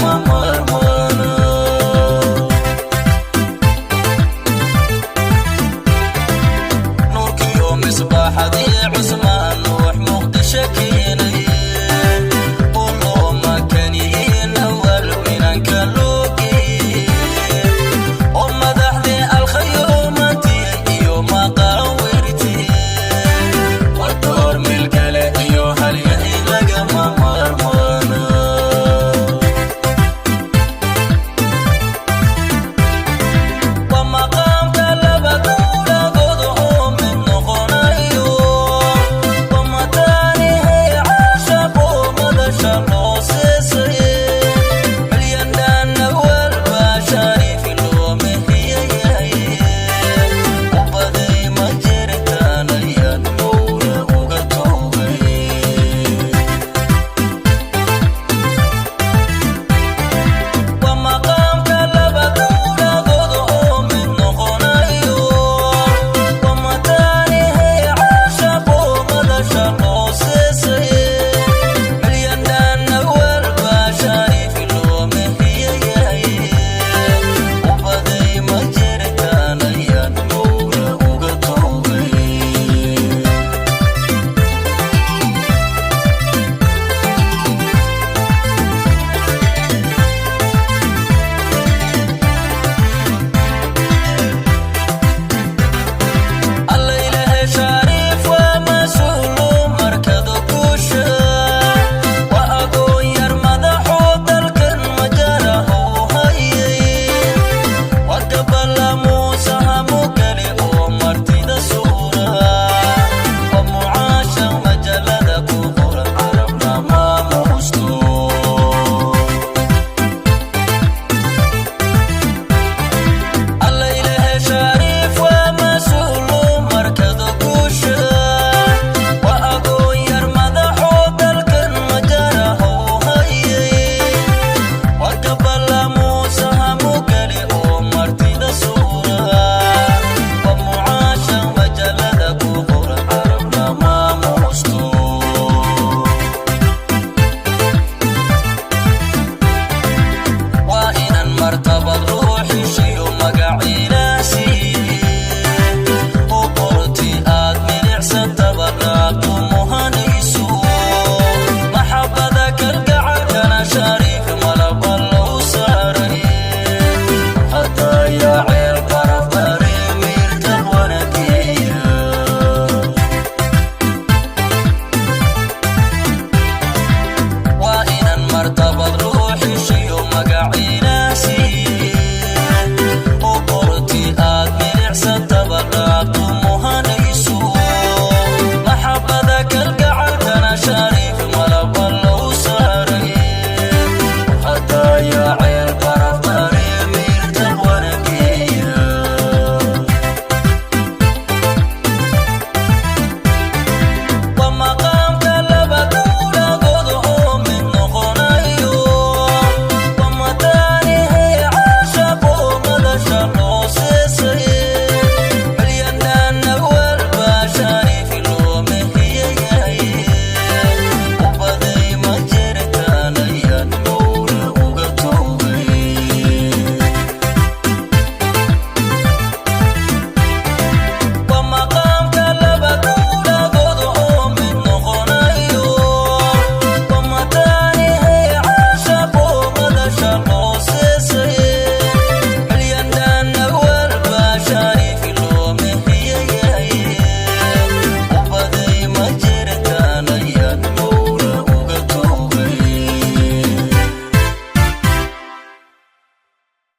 lagama maarmaana. Nuurkiyo misbaaxadii Cusmaan Nuux Muqdisho keenay, uloo makaniina wal minanka loo geeyey, oo madaxdii alkhayoomantii iyo maqaawirti wadoor milkale iyo halyay lagama maarmaana. Waa maqaamka laba dowladood oo mid noqonayo, waa mataanihey caashaqo madasha loo seesay, milyandhaana walba shariif loo mehiyayay, ubaday ma jirtaan ayaan mowla uga toogay. Waa maqaamka laba dowladood oo mid noqonayo, waa mataanihey caashaqo madasha loo seesay, milyandhaana walba shariif loo mehiyayay, ubaday ma jirtaan ayaan mowla uga toogay. Alla Ilaahay shariif waa mas-uulo markada guusha, waa agoon yar madaxoo dalkan majaraha u hayay, waa gabala muusaha mugale oo martida suura, waa mucaasha majalada ku qoran carabna maamuusto. Alla Ilaahay shariif waa mas-uulo markada guusha, waa agoon yar madaxoo dalkan majaraha u hayay, waa gabala muusaha mugale oo martida suura, waa mucaasha majalada ku qoran carabna maamuusto. Waa inan martabad ruuxishiyo magaciilaasiiye, oo qorti aad milicsantaba naabtu muhanayso, maxabada kalgacalkana shariif malaba lou saaray, hadaya ceel qarafbare miirta wanageeya. Waa inan martabad ruuxishiyo magac